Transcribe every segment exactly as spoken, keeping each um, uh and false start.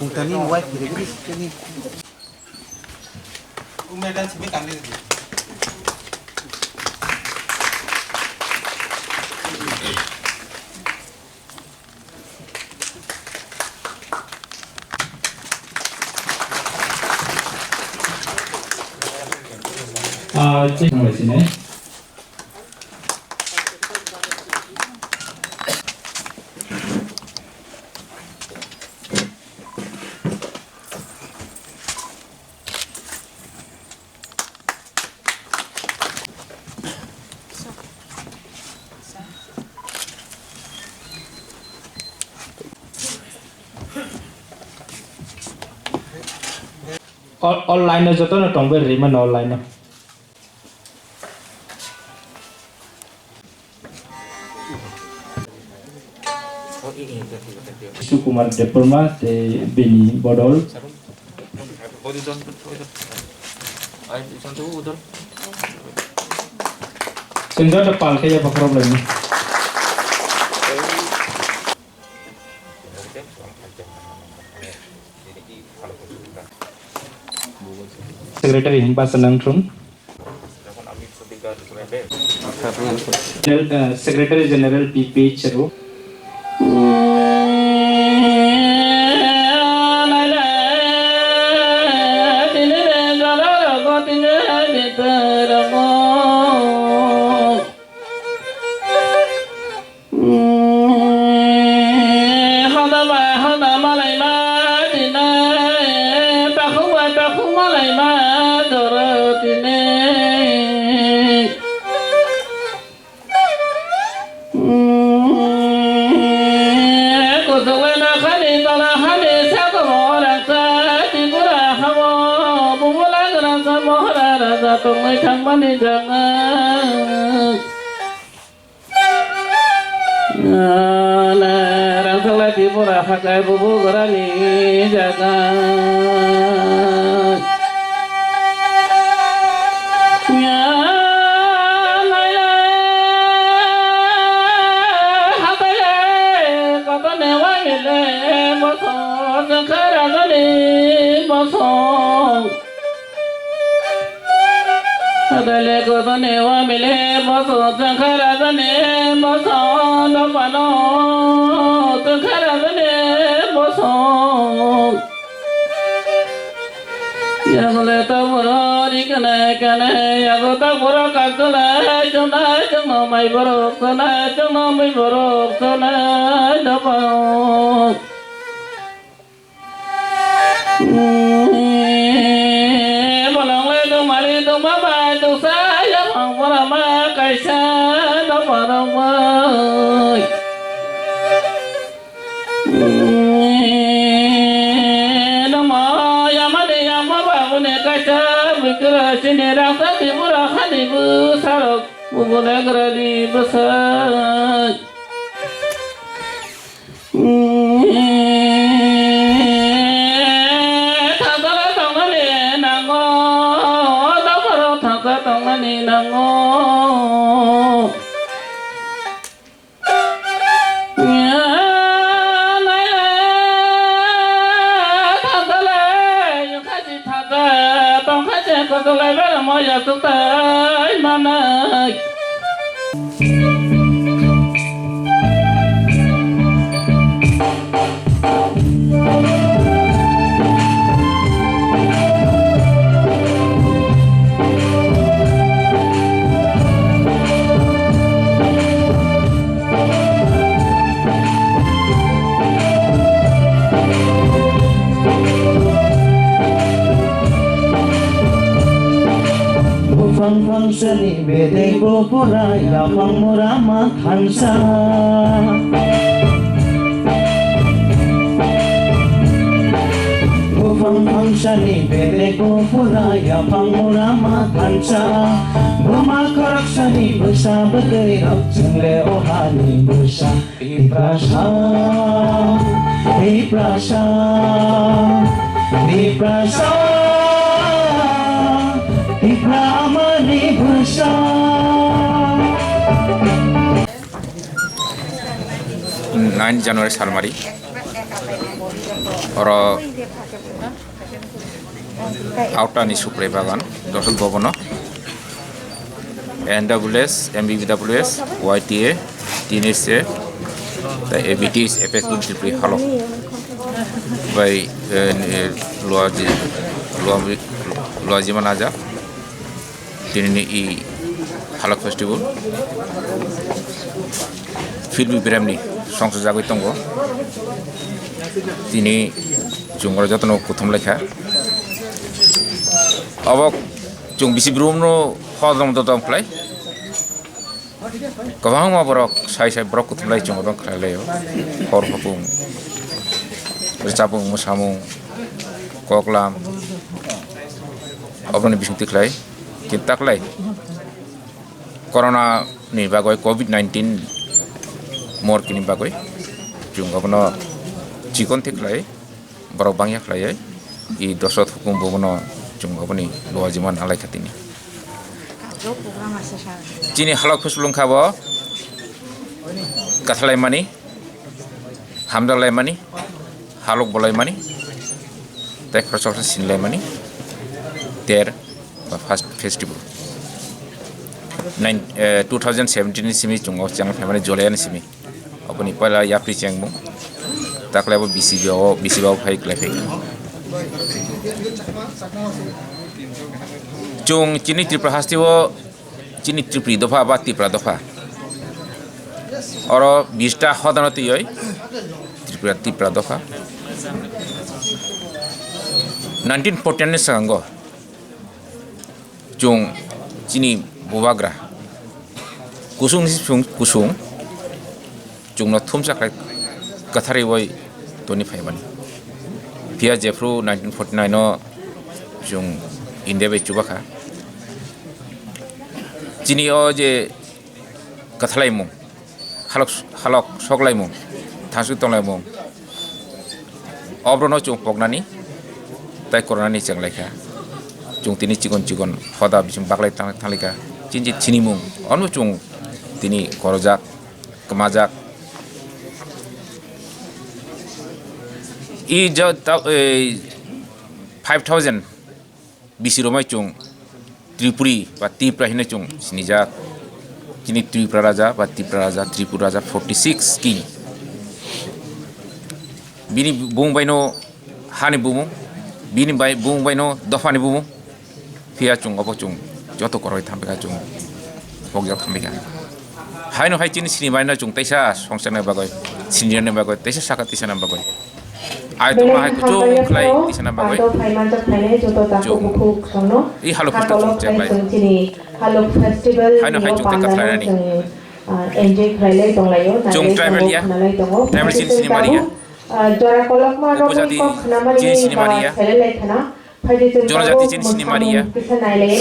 Tani wife ni gini tani. Umeda simi tani. Ah, cik mulai sini. O-, online o jotono tongbai rwimano online o. Sukumar Debbarma tei bini bodol. Chwng joto pal khe yapha problem ni. Secretary Himba Sanangthrum. General, uh, Secretary General P P Cheru. Hoda bai hoda malai ma dinai, takhuk bai takhuk malai ma doro dinai. Kuchuk bai nakhani tola hani sakamo raksa Tripura hamo, bubula grasa mohra raja tongwi thangmani jaga. Rangchak lai Tripura hakai bubu gorani jaga. Hatai lai koto newa mile boso jangkha rajani boso. Adale kodane wa mile boso, jangkha rajani boso, dopano jangkha rajani boso. Yagole taboro rikane kane, yago taboro kakdole, jona jongno mai borok, jona jongno mai borok, jona dopano. Bolongle dongmani dongma bai dongsa yapang borama kaisa dongma dongmai. Dongma yamani yama babuni kaisa bikra sini rasa dibura hani bwsarok bubule grani bwsai. Thangsa tongnani nango, doparo thangsa tongnani nango. Thangsa lai, khasi thangsa, tongkhasi kosolai beramo yasuktai manai. Buphang phangsani bedek bo pura yaphang mura ma thansa. Buphang phangsani bedek bo pura yaphang mura ma thansa. Buma khoroksani bwsa bwtwi rok chwngle o hani bwsa. Tiprasa, Tiprasa, Tiprasa, Tipra amani bwsa. Nine January salmari. Oro Autani Suprei Bagan, Dosot Bhabono, N W S, M B B W S, Y T A, T N S A, tei A B T S, Apex Group Tripuri Halok bai, eh, ni, Luaji, Luaji, Luaji Manaja. Tinini i Halok Festival Philbi Beremni songsajagwi tongo. Tini chwng oro jotono kuthum laikha. Obo chwng bisi brumno hodrom dodom khlai. Kwbangma borok sai sai borok kuthum lai chwng oro khlai laio. Hor hopung, rwchapung, mwsamung, koklam, oboroni bisingtwi khlai. Kintaklai corona ni bagwi, covid nineteen morkini bagwi chwng obono chikon thik khlai, borok bangya khlaiwi i dosot hukum bobono chwng oboni luajiman alai khatini. Chini Halok Festival wngkha bo kathalaimani, hamjalaimani, halok bolaimani, tei khoroksa khoroksa sinilaimani, ter ba first festival. Nine, eh, two thousand seventeen ni simi chwng o cheng phaimani July ni simi. Oboni puila yapri chengmung. Taklai bo B C B o, B C B o phai klai phai. Chwng chini Tripura haste o chini Tripuri dopha ba Tipra dopha. Oro bista hodano twiwi Tripura, Tipra dopha. Nineteen forty nine ni swkango chwng chini bubagra kusung ni sung kusung chwngno thumsa khlai kwtharwi bai toni phaimani. Phiya jephru nineteen forty nine o chwng India bai chubakha. Chini o je kathalaimung, halok, halok soklaimung, thansuk tonglaimung, obrono chwng poknani tei koronani chenglaikha. Chwng tini chikon chikon hoda bising baklai tang-, tanglaikha. Chini sinimung, ono chwng tini korojak, kwmajak. I ja-, ta-, ei, five thousand bisi romai chwng Tripuri ba Tipra hinwi chwng sinijak. Chini Tripura Raja ba Tipra Raja, Tripura Raja forty six king. Bini bung baino hani bumung, bini bai, bung baino dophani bumung. Phiya chwng obo chwng joto koroi thampikha chwng pokjak thampikha. Haino hai chini sinimani no chwng teisa songchakna bagwi, sinirani bagwi, teisa saka tisana bagwi. Ai tongma hai kuchuk khlai tisana bagwi. Pando phaimanjak phainai joto takhuk bukhuk songno. I Halok Festival chwng chai bai. Haino hai chwng tei kathlainani. Enjoy khlailai tonglaio. Chwng tribal ya. Tribal chini sinimani ya. Jora kolokma rokni kok khnamani ba selelai khna. Jonojati chini sinimariya,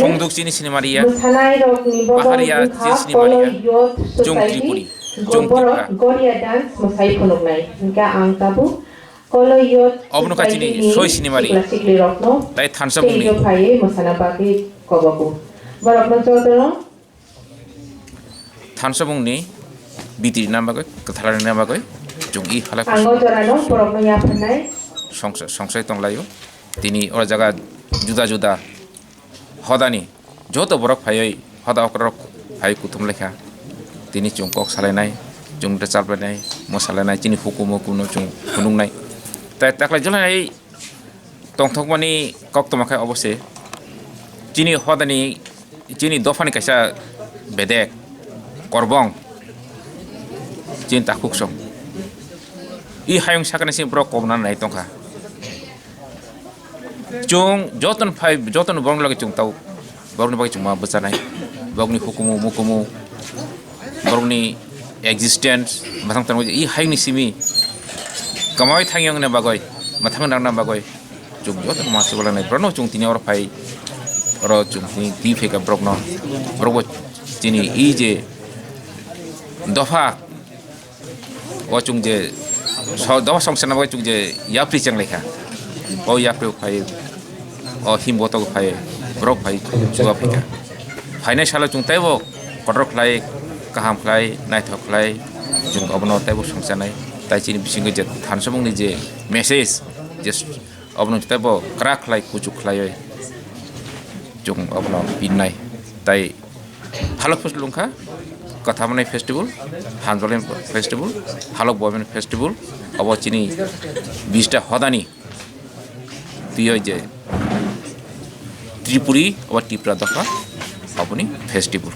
songduk chini sinimariya, Bahariya chini sinimariya, chwng Tripuri, chwng Tripura. Goria dance mwsai phunuknai. Hingke ang tabuk Kolo Youth Obono kha chini Society ni soi sinimari. Sikla sikli rokno tai thansa stage bumni o phaiwi mwsana bagwi kobogo. Borokno jotono Thansa bumni biti rina bagwi, kwthar rina bagwi, chwng i halai Ang o jorano borokno yapharnai. Songsa-, songsai tonglaio. Tini o jaga juda juda hodani joto borok phaiwi hoda okra rok phaiwi kuthum laikha. Tini chwng kok salainai, chwng rwchap lainai, mo salainai, chini hukumu kuno chwng phunuknai. Tai taklai jolai tongthokmani koktwma khe obo se. Chini hodani, chini dophani kaisa bedek, korbong, chini takhuk song. I hayung sakani simi borok kobna nai tongkha. Chwng jotono phai, jotono borokni loge chwng tao. Borokni bagwi chwngma bwchanai, borokni hukumu mukumu, borokni existence, mwthang tongwi i hayungni simi kwmawi thangya wngna bagwi, mwthang nangna bagwi chwng joto ma swbalanai. Borokno chwng tini oro phai, oro chwng tini twi phaikha borokno, borokbo chini i je dopha, o chwng je so-, dophano songchana bagwi chwng je yapri chenglaikha. O yapri phai, o himbo togo phai, borok phai chuba phaikha. Phainai salo chwng teibo kotor khlai, kaham khlai, naithok khlai, chwng obono teibo songchanai. Tai chini bisingo je thansomungni je message, je obono teibo kwrak khlai, kuchuk khlaiwi chwng obono pinnai. Tai Halok Festival wngkha kwtha manai festival, hamjaknai festival, Halok Boyani festival. Obo chini bista hodani twiwi je Tripuri obo Tipra dopha, oboni festival.